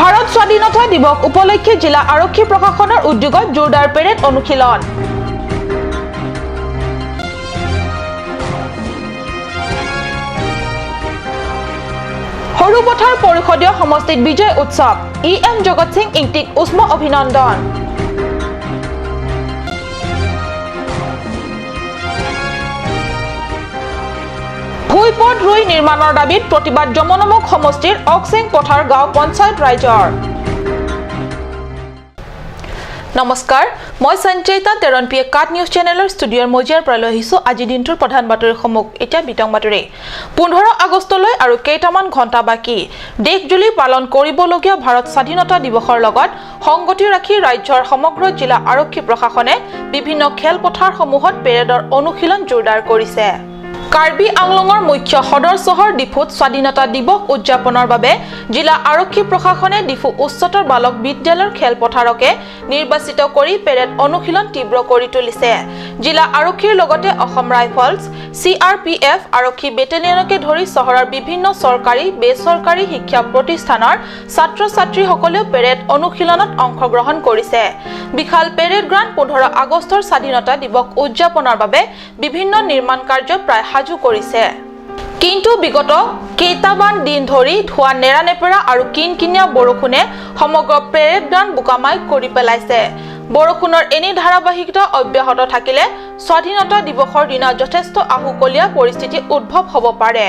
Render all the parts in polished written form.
ভাৰত স্বাধীনতা দিৱস উপলক্ষে জিলা আৰক্ষী প্ৰশাসনৰ উদ্যোগত জোৰদাৰ পেৰেড অনুশীলন। সৰুপথাৰ পৰিষদীয় সমষ্টিত বিজয় উৎসৱ। ই এম জগত সিং ইংতিক উষ্ম অভিনন্দন। ভূঁইপথ ৰুই নিৰ্মাণৰ দাবীত প্ৰতিবাদ যমুনামুখ সমষ্টিৰ অকচেং পথাৰ গাঁও পঞ্চায়ত ৰাইজৰ। নমস্কাৰ, মই সঞ্চয়িতা তেৰণপিয়ে কাট নিউজ চেনেলৰ ষ্টুডিঅ'ৰ মজিয়াৰ পৰা লৈ আহিছোঁ আজিৰ দিনটোৰ প্ৰধান বাতৰিসমূহ। এতিয়া বিতং বাতৰি। 15 আগষ্টলৈ আৰু কেইটামান ঘণ্টা বাকী। দেশজুৰি পালন কৰিবলগীয়া ভাৰত স্বাধীনতা দিৱসৰ লগত সংগতি ৰাখি ৰাজ্যৰ সমগ্ৰ জিলা আৰক্ষী প্ৰশাসনে বিভিন্ন খেলপথাৰসমূহত পেৰেডৰ অনুশীলন জোৰদাৰ কৰিছে। কাৰ্বি আংলঙৰ মুখ্য সদৰ চহৰ ডিফুত স্বাধীনতা দিৱস উদযাপনৰ বাবে জিলা আৰক্ষী প্ৰশাসনে ডিফু উচ্চতৰ বালক বিদ্যালয়ৰ খেলপথাৰকে নিৰ্বাচিত কৰি পেৰেড অনুশীলন তীব্ৰ কৰি তুলিছে। জিলা আৰক্ষীৰ লগতে অসম ৰাইফলছ, চিআৰপিএফ, আৰক্ষী বেটেলিয়নকে ধৰি চহৰৰ বিভিন্ন চৰকাৰী, বেচৰকাৰী শিক্ষা প্ৰতিষ্ঠানৰ ছাত্ৰ ছাত্ৰীসকলেও পেৰেড অনুশীলনত অংশগ্ৰহণ কৰিছে। বিশাল পেৰেড গ্ৰাউণ্ড 15 আগষ্টৰ স্বাধীনতা দিৱস উদযাপনৰ বাবে বিভিন্ন নিৰ্মাণ কাৰ্য প্ৰায় সাজু কৰিছে। কিন্তু বিগত কেইটামান দিন ধৰি ধোৱা নেৰানেপেৰা আৰু কিনকিনীয়া বৰষুণে সমগ্ৰ পেৰেড গ্ৰাউণ্ড বোকাময় কৰি পেলাইছে। বৰষুণৰ এনে ধাৰাবাহিকতা অব্যাহত থাকিলে স্বাধীনতা দিৱসৰ দিনা যথেষ্ট আহুকলীয়া পৰিস্থিতি উদ্ভৱ হ'ব পাৰে।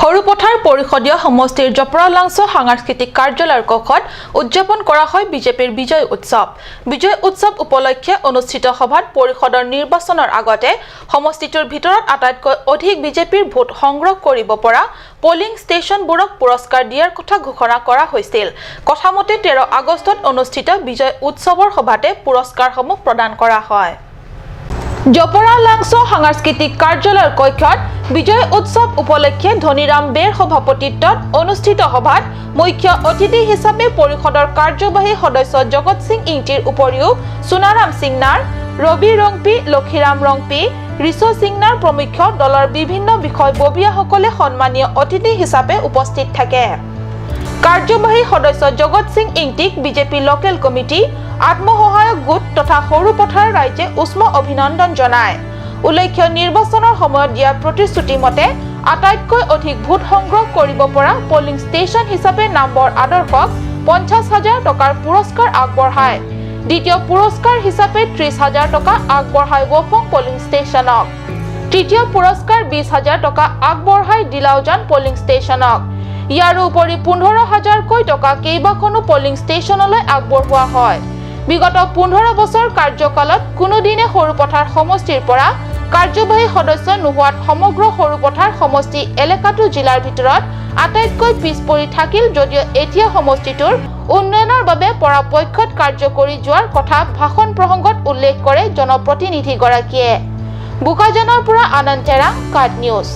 সৰুপথাৰ পৰিষদীয় সমষ্টিৰ জপৰালাংছ সাংস্কৃতিক কাৰ্যালয়ৰ কক্ষত উদযাপন কৰা হয় বিজেপিৰ বিজয় উৎসৱ। বিজয় উৎসৱ উপলক্ষে অনুষ্ঠিত সভাত পৰিষদৰ নিৰ্বাচনৰ আগতে সমষ্টিটোৰ ভিতৰত আটাইতকৈ অধিক বিজেপিৰ ভোট সংগ্ৰহ কৰিব পৰা পলিং ষ্টেচনবোৰক পুৰস্কাৰ দিয়াৰ কথা ঘোষণা কৰা হৈছিল। কথামতে 13 আগষ্টত অনুষ্ঠিত বিজয় উৎসৱৰ সভাতে পুৰস্কাৰসমূহ প্ৰদান কৰা হয়। জপৰালাংছ সাংস্কৃতিক কাৰ্যালয়ৰ কক্ষত বিজয় উৎসৱ উপলক্ষে ধনীৰাম বেৰ সভাপতিত্বত অনুষ্ঠিত সভাত মুখ্য অতিথি হিচাপে পৰিষদৰ কাৰ্যবাহী সদস্য জগত সিং ইংতিৰ উপৰিও সোণাৰাম সিংনাৰ, ৰবি ৰংপি, লক্ষীৰাম ৰংপি, ঋষ সিংনাৰ প্ৰমুখ্য দলৰ বিভিন্ন বিষয়ববীয়াসকলে সন্মানীয় অতিথি হিচাপে উপস্থিত থাকে। কাৰ্যবাহী সদস্য জগত সিং ইংতিক বিজেপি লোকেল কমিটি, আত্মসহায়ক গোট তথা সৰুপথাৰৰ ৰাইজে উষ্ম অভিনন্দন জনায়। উল্লেখ্য, নিৰ্বাচনৰ সময়ত দিয়া প্ৰতিশ্ৰুতি মতে আটাইতকৈ অধিক ভোট সংগ্ৰহ কৰিব পৰা পলিং ষ্টেচন হিচাপে নাম্বৰ আদৰ্শক 50,000 টকাৰ পুৰস্কাৰ আগবঢ়ায়। দ্বিতীয় পুৰস্কাৰ হিচাপে 30,000 টকা আগবঢ়ায় ৱফং পলিং ষ্টেচনক। তৃতীয় পুৰস্কাৰ 20,000 টকা আগবঢ়ায় দিলাওজান পলিং ষ্টেচনক। ইয়াৰোপৰি 15,000কৈ টকা কেইবাখনো পলিং ষ্টেচনলৈ আগবঢ়োৱা হয়। বিগত 15 বছৰ কাৰ্যকালত কোনোদিনে সৰুপথাৰ সমষ্টিৰ পৰা কাৰ্যবাহী সদস্য নোহোৱাত সমগ্ৰ সৰুপথাৰ সমষ্টি এলেকাটো জিলাৰ ভিতৰত আটাইতকৈ পিছ পৰি থাকিল যদিও এতিয়া সমষ্টিটোৰ উন্নয়নৰ বাবে পৰাপক্ষত কাৰ্য কৰি যোৱাৰ কথা ভাষণ প্ৰসংগত উল্লেখ কৰে জনপ্ৰতিনিধিগৰাকীয়ে। বোকাজানৰ পৰা আনন্দ তেৰাং, কাট নিউজ।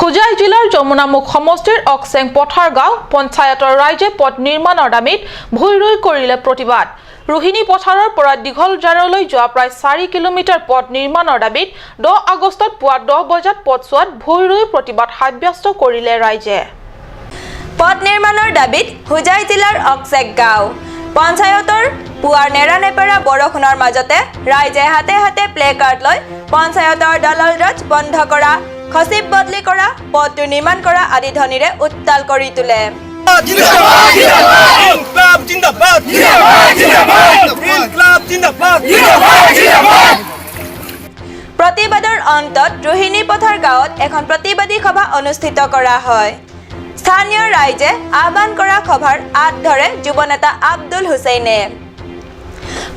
হোজাই জিলাৰ যমুনামুখ সমষ্টিৰ অকচেং পথাৰ গাঁও পঞ্চায়তৰ ৰাইজে পথ নিৰ্মাণৰ দাবীত ভূঁই ৰুই কৰিলে প্ৰতিবাদ। ৰোহিণী পথাৰৰ পৰা দীঘলজাৰলৈ যোৱা প্ৰায় 4 কিলোমিটাৰ পথ নিৰ্মাণৰ দাবীত 10 আগষ্টত পুৱা 10 বজাত পথছোৱাত ভূঁই ৰুই প্ৰতিবাদ সাব্যস্ত কৰিলে ৰাইজে। পথ নিৰ্মাণৰ দাবীত হোজাই জিলাৰ অকচেক গাঁও পঞ্চায়তৰ পুৱাৰ নেৰানেপেৰা বৰষুণৰ মাজতে ৰাইজে হাতে হাতে প্লে কাৰ্ড লৈ পঞ্চায়তৰ দালালৰাজ বন্ধ কৰা, সচিব বদলি কৰা, পথটো নিৰ্মাণ কৰা আদি ধ্বনিৰে উত্তাল কৰি তোলে। ইনকলাব জিন্দাবাদ, ইনকলাব জিন্দাবাদ। প্ৰতিবাদৰ অন্তত ৰোহিণী পথাৰ গাঁৱত এখন প্ৰতিবাদী সভা অনুষ্ঠিত কৰা হয়। স্থানীয় ৰাইজে আহ্বান কৰা সভাৰ আঁত ধৰে যুৱনেতা আব্দুল হুছেইনে।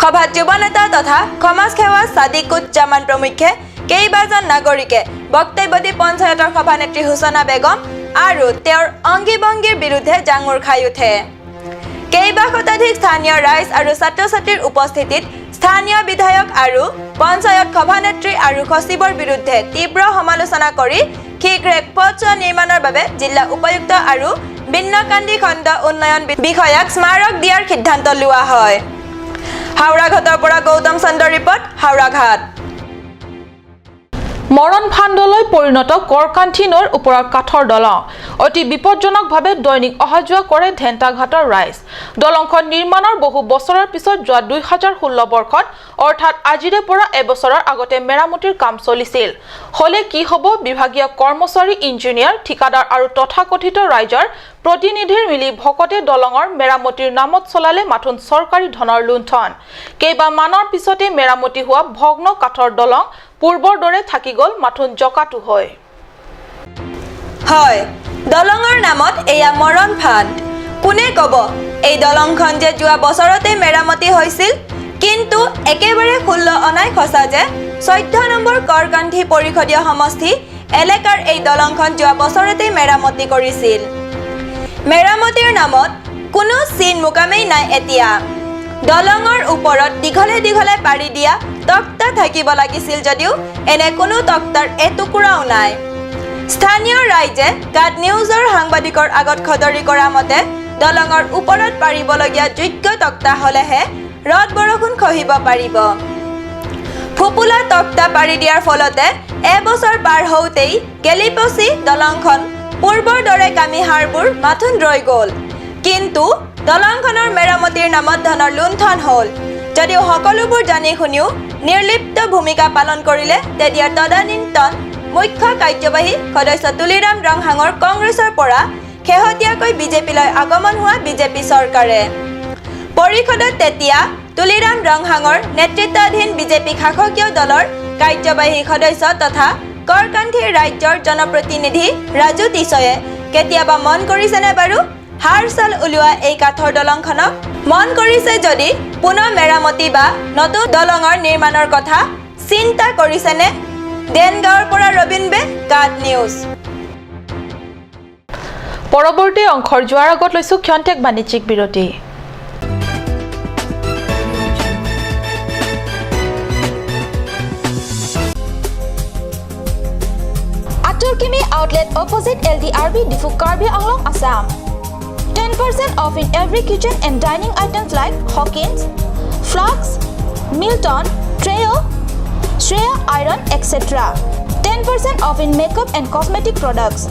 সভাত যুৱনেতা তথা সমাজসেৱা ছাদিকুজ্জামান প্ৰমুখ্যে কেইবাজন নাগৰিকে বক্তব্য দি পঞ্চায়তৰ সভানেত্ৰী হুচনা বেগম আৰু তেওঁৰ অংগী ভংগীৰ বিৰুদ্ধে জাঙুৰ খাই উঠে। কেইবা শতাধিক স্থানীয় ৰাইজ আৰু ছাত্ৰ ছাত্ৰীৰ উপস্থিতিত স্থানীয় বিধায়ক আৰু পঞ্চায়ত সভানেত্ৰী আৰু সচিবৰ বিৰুদ্ধে তীব্ৰ সমালোচনা কৰি শীঘ্ৰে পথছোৱা নিৰ্মাণৰ বাবে জিলা উপায়ুক্ত আৰু বিন্নকান্দি খণ্ড উন্নয়ন বিষয়াক স্মাৰক দিয়াৰ সিদ্ধান্ত লোৱা হয়। হাওৰাঘাটৰ পৰা গৌতম চন্দ্ৰৰ ৰিপৰ্ট, হাওৰাঘাট। মৰণ ফান্দলৈ পৰিণত কৰকান্থী নৈৰ ওপৰৰ কাঠৰ দলং। অতি বিপদজনকভাৱে দৈনিক অহা যোৱা কৰে ধেন্টাঘাটৰ ৰাইজ। দলংখন নিৰ্মাণৰ বহু বছৰৰ পিছত যোৱা 2016 বৰ্ষত, অৰ্থাৎ আজিৰে পৰা এবছৰৰ আগতে মেৰামতিৰ কাম চলিছিল। হ'লে কি হ'ব, বিভাগীয় কৰ্মচাৰী, ইঞ্জিনিয়াৰ, ঠিকাদাৰ আৰু তথাকথিত ৰাইজৰ প্ৰতিনিধিৰ মিলি ভকতে দলঙৰ মেৰামতিৰ নামত চলালে মাথোন চৰকাৰী ধনৰ লুণ্ঠন। কেইবামানৰ পিছতে মেৰামতি হোৱা ভগ্ন কাঠৰ দলং পূৰ্বৰ দৰে থাকি গ'ল মাথোন জকাটো হৈ। হয়, দলঙৰ নামত এয়া মৰণ ফান্দ। কোনে ক'ব এই দলংখন যে যোৱা বছৰতে মেৰামতি হৈছিল? কিন্তু একেবাৰে 16 অনাই সঁচা যে 14 নম্বৰ কৰকান্ধি পৰিষদীয় সমষ্টি এলেকাৰ এই দলংখন যোৱা বছৰতেই মেৰামতি কৰিছিল। মেৰামতিৰ নামত কোনো চিন মোকামেই নাই এতিয়া। দলঙৰ ওপৰত দীঘলে দীঘলে পাৰি দিয়া তক্তা থাকিব লাগিছিল যদিও এনে কোনো তক্তাৰ এটুকুৰাও নাই। স্থানীয় ৰাইজে কাট নিউজৰ সাংবাদিকৰ আগত সদৰি কৰা মতে, দলঙৰ ওপৰত পাৰিবলগীয়া যোগ্য তক্তা হ'লেহে ৰ'দ বৰষুণ খহিব পাৰিব। ফোপোলা তক্তা পাৰি দিয়াৰ ফলতে এবছৰ পাৰ হওঁতেই গেলি পচি দলংখন পূৰ্বৰ দৰে কামিহাড়বোৰ মাথোন ৰৈ গ'ল। কিন্তু দলংখনৰ মেৰামতিৰ নামত ধনৰ লুণ্ঠন হ'ল যদিও সকলোবোৰ জানি শুনিও নিৰ্লিপ্ত ভূমিকা পালন কৰিলে তেতিয়াৰ তদানীন্তন মুখ্য কাৰ্যবাহী সদস্য তুলিৰাম ৰংহাঙৰ কংগ্ৰেছৰ পৰা শেহতীয়াকৈ বিজেপিলৈ আগমন হোৱা বিজেপি চৰকাৰে। পৰিষদত তেতিয়া তুলিৰাম ৰংহাঙৰ নেতৃত্বাধীন বিজেপি শাসকীয় দলৰ কাৰ্যবাহী সদস্য তথা কৰকান্থীৰ ৰাজ্যৰ জনপ্ৰতিনিধি ৰাজু তিছয়ে কেতিয়াবা মন কৰিছেনে বাৰু হাড় ছাল ওলোৱা এই কাঠৰ দলংখনক? মন কৰিছে যদি পুনৰ মেৰামতি বা নতুন দলঙৰ নিৰ্মাণৰ কথা চিন্তা কৰিছেনে? দেনগাঁৱৰ পৰা ৰবীন বে, কাট নিউজ। পৰৱৰ্তী অংশৰ যোৱাৰ আগত লৈছো ক্ষন্তেক বাণিজ্যিক বিৰতি। Atul Kimi Outlet, opposite LDRB, Diphu, Karbi Anglong, Assam. 10% off in every kitchen and dining items like Hawkins, Flux, Milton, Treo, Shreya Iron, etc. 10% off in makeup and cosmetic products.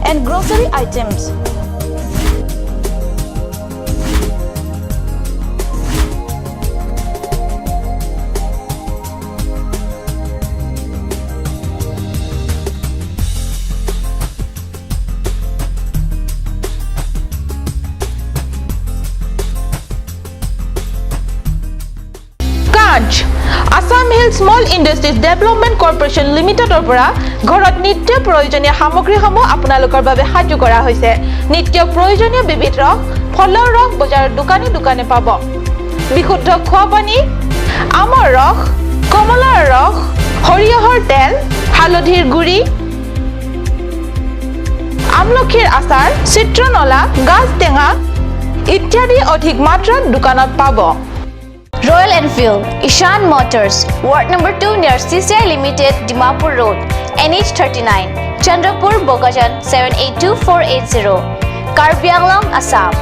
And grocery items. Kanch Assam hill small industries development corporation লিমিটেডৰ পৰা ঘৰত নিত্য প্ৰয়োজনীয় সামগ্ৰীসমূহ আপোনালোকৰ বাবে সাজু কৰা হৈছে। নিত্য প্ৰয়োজনীয় বিবিধ ৰস, ফলৰ ৰস বজাৰৰ দোকানে দোকানে পাব। বিশুদ্ধ খোৱা পানী, আমৰ ৰস, কমলাৰ ৰস, সৰিয়হৰ তেল, হালধিৰ গুড়ি, আমলখিৰ আচাৰ, চিত্ৰনলা, গাজ টেঙা ইত্যাদি অধিক মাত্ৰাত দোকানত পাব। Royal Enfield, Ishan Motors, Ward number 2 near CCI Limited, Dimapur Road, NH 39, Chandrapur, Bokajan 782480, Karbi Anglong, Assam.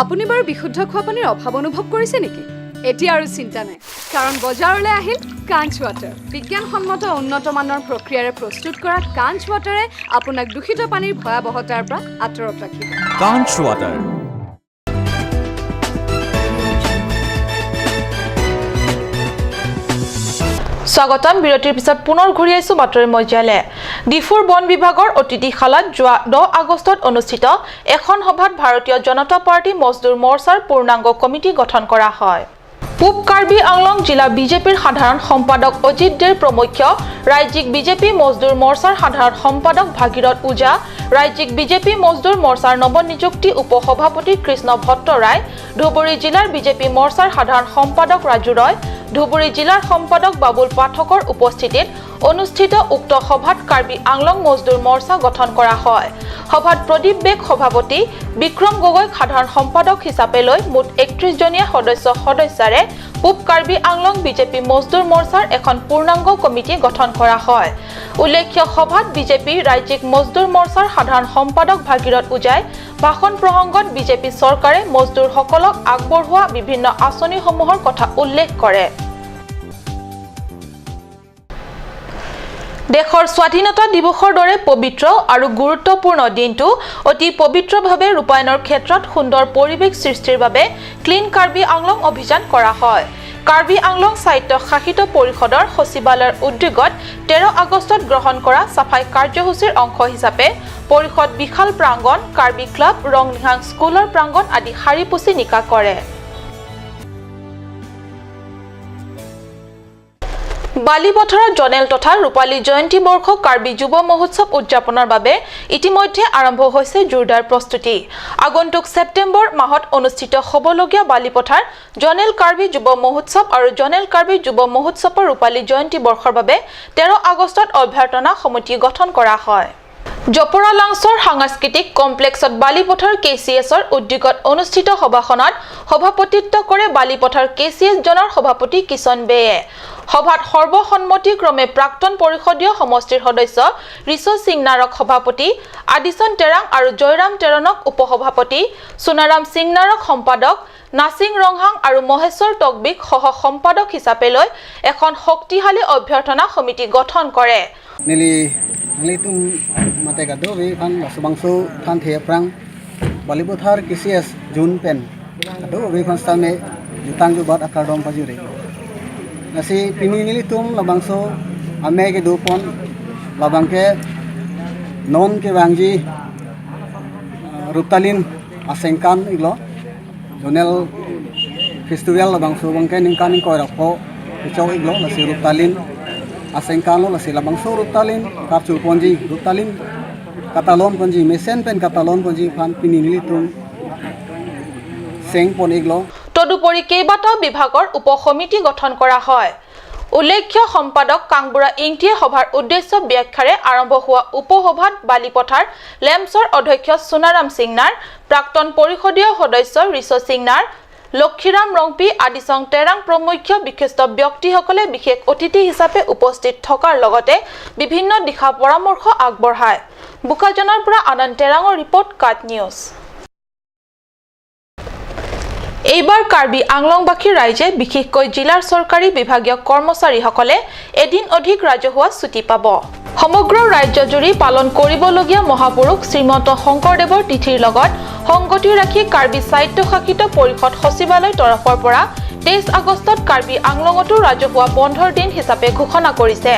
আপুনি বাৰু বিশুদ্ধ খোৱা পানীৰ অভাৱ অনুভৱ কৰিছে নেকি? এতিয়া আৰু চিন্তা নাই, কাৰণ বজাৰলৈ আহিল কাঞ্চ ৱাটাৰ। বিজ্ঞানসন্মত উন্নত মানৰ প্ৰক্ৰিয়াৰে প্ৰস্তুত কৰা কাঞ্চ ৱাটাৰে আপোনাক দূষিত পানীৰ ভয়াৱহতাৰ পৰা আঁতৰত ৰাখিব। Conch Water. স্বাগতম। বিৰতিৰ পিছত পুনৰ ঘূৰি আহিছো বাতৰি মজিয়ালে। ডিফুৰ বন বিভাগৰ অতিথিশালাত যোৱা 10 আগষ্টত অনুষ্ঠিত এখন সভাত ভাৰতীয় জনতা পাৰ্টী মজদুৰ মৰ্চাৰ পূৰ্ণাংগ কমিটি গঠন কৰা হয়। পূব কাৰ্বি আংলং জিলা বিজেপিৰ সাধাৰণ সম্পাদক অজিত দেৰ প্ৰমুখ্য ৰাজ্যিক বিজেপি মজদুৰ মৰ্চাৰ সাধাৰণ সম্পাদক ভাগীৰথ ওজা, ৰাজ্যিক বিজেপি মজদুৰ মৰ্চাৰ নৱনিযুক্তি উপ-সভাপতি কৃষ্ণ ভট্টৰায়, ধুবুৰী জিলাৰ বিজেপি মৰ্চাৰ সাধাৰণ সম্পাদক ৰাজু ৰয়, ধুবুৰী জিলাৰ সম্পাদক বাবুল পাঠকৰ উপস্থিতিত অনুষ্ঠিত উক্ত সভাত কাৰ্বি আংলং মজদুৰ মৰ্চা গঠন কৰা হয়। সভাত প্ৰদীপ বেগ সভাপতি, বিক্ৰম গগৈক সাধাৰণ সম্পাদক হিচাপে লৈ মুঠ 31জনীয়া সদস্য সদস্যাৰে পূব কাৰ্বি আংলং বিজেপি মজদুৰ মৰ্চাৰ এখন পূৰ্ণাংগ কমিটি গঠন কৰা হয়। উল্লেখ্য, সভাত বিজেপি ৰাজ্যিক মজদুৰ মৰ্চাৰ সাধাৰণ সম্পাদক ভাগীৰথ ওজাই ভাষণ প্ৰসংগত বিজেপি চৰকাৰে মজদুৰসকলক আগবঢ়োৱা বিভিন্ন আঁচনিসমূহৰ কথা উল্লেখ কৰে। দেশৰ স্বাধীনতা দিৱসৰ দৰে পবিত্ৰ আৰু গুৰুত্বপূৰ্ণ দিনটো অতি পবিত্ৰভাৱে ৰূপায়ণৰ ক্ষেত্ৰত সুন্দৰ পৰিৱেশ সৃষ্টিৰ বাবে ক্লীন কাৰ্বি আংলং অভিযান কৰা হয়। কাৰ্বি আংলং স্বায়ত্ত শাসিত পৰিষদৰ সচিবালয়ৰ উদ্যোগত 13 আগষ্টত গ্ৰহণ কৰা চাফাই কাৰ্যসূচীৰ অংশ হিচাপে পৰিষদ বিশাল প্ৰাংগণ, কাৰ্বি ক্লাব, ৰংলিহাং স্কুলৰ প্ৰাংগণ আদি সাৰি পুচি নিকা কৰে। বালিপথাৰত জনেল তথা ৰূপালী জয়ন্তী বৰ্ষ কাৰ্বি যুৱ মহোৎসৱ উদযাপনৰ বাবে ইতিমধ্যে আৰম্ভ হৈছে জোৰদাৰ প্ৰস্তুতি। আগন্তুক ছেপ্টেম্বৰ মাহত অনুষ্ঠিত হ'বলগীয়া বালিপথাৰ জনেল কাৰ্বি যুৱ মহোৎসৱ আৰু জনেল কাৰ্বি যুৱ মহোৎসৱৰ ৰূপালী জয়ন্তী বৰ্ষৰ বাবে 13 আগষ্টত অভ্যৰ্থনা সমিতি গঠন কৰা হয়। জপৰা লাংচৰ সাংস্কৃতিক কমপ্লেক্সত বালিপথাৰ কে চি এছৰ উদ্যোগত অনুষ্ঠিত সভাখনত সভাপতিত্ব কৰে বালিপথাৰ কে চি এছ জনৰ সভাপতি কিষণ বেয়ে। সভাত সৰ্বসন্মতিক্ৰমে প্ৰাক্তন পৰিষদীয় সমষ্টিৰ সদস্য ৰিচ সিংনাৰক সভাপতি, আদিচন টেৰাং আৰু জয়ৰাম টেৰণক উপসভাপতি, সোণাৰাম সিংনাৰক সম্পাদক, নাচিং ৰংহাং আৰু মহেশ্বৰ টকবিক সহ সম্পাদক হিচাপে লৈ এখন শক্তিশালী অভ্যৰ্থনা সমিতি গঠন কৰে। Nili nili tum mate ka do we phan subangsu than the prang Balipothar KCS zone pen do we phan stame jutang ju bat akar dom pajure nasi pini nili tum labangso ame ke do pon labang ke non ke bangji ruptalin asengkan iglo zonal festival labangso bangke ningkan ning koi rakpo ichok iglo nasi ruptalin asengkan lo lasi labangso ruptalin karchu ponji ruptalin katalon ponji mesen pen katalon ponji phan pini nili tum seng pon iglo. তদুপৰি কেইবাটাও বিভাগৰ উপ সমিতি গঠন কৰা হয়। উল্লেখ্য, সম্পাদক কাংবুৰা ইংটিয়ে সভাৰ উদ্দেশ্য ব্যাখ্যাৰে আৰম্ভ হোৱা উপসভাত বালিপথাৰ লেমছৰ অধ্যক্ষ সোণাৰাম সিংনাৰ, প্ৰাক্তন পৰিষদীয় সদস্য ৰিচ সিংনাৰ, লক্ষীৰাম ৰংপি, আদিচং টেৰাং প্ৰমুখ্য বিশিষ্ট ব্যক্তিসকলে বিশেষ অতিথি হিচাপে উপস্থিত থকাৰ লগতে বিভিন্ন দিশা পৰামৰ্শ আগবঢ়ায়। বোকাজানৰ পৰা আনন্দ টেৰাঙৰ ৰিপৰ্ট, কাট নিউজ। এইবাৰ কাৰ্বি আংলংবাসী ৰাইজে, বিশেষকৈ জিলাৰ চৰকাৰী বিভাগীয় কৰ্মচাৰীসকলে এদিন অধিক ৰাজহুৱা ছুটি পাব। সমগ্ৰ ৰাজ্যজুৰি পালন কৰিবলগীয়া মহাপুৰুষ শ্ৰীমন্ত শংকৰদেৱৰ তিথিৰ লগত সংগতি ৰাখি কাৰ্বি স্বায়ত্তশাসিত পৰিষদ সচিবালয় তৰফৰ পৰা 23 আগষ্টত কাৰ্বি আংলঙতো ৰাজহুৱা বন্ধৰ দিন হিচাপে ঘোষণা কৰিছে।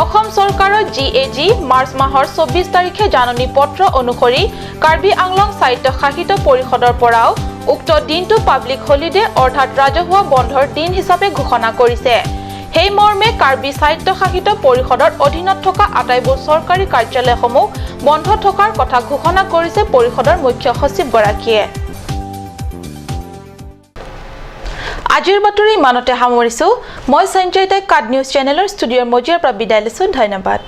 অসম চৰকাৰৰ জি এ জি মাৰ্চ মাহৰ 24 তাৰিখে জাননী পত্ৰ অনুসৰি কাৰ্বি আংলং স্বায়ত্তশাসিত পৰিষদৰ পৰাও উক্ত দিনটো পাব্লিক হলিডে অৰ্থাৎ ৰাজহুৱা বন্ধৰ দিন হিচাপে ঘোষণা কৰিছে। সেই মৰ্মে কাৰ্বি স্বায়ত্তশাসিত পৰিষদৰ অধীনত থকা আটাইবোৰ চৰকাৰী কাৰ্যালয়সমূহ বন্ধ থকাৰ কথা ঘোষণা কৰিছে পৰিষদৰ মুখ্য সচিবগৰাকীয়ে। আজিৰ বাতৰি ইমানতে সামৰিছোঁ। মই সঞ্জয় কাট নিউজ চেনেলৰ ষ্টুডিঅ'ৰ মজিয়াৰ পৰা বিদায় লৈছোঁ। ধন্যবাদ।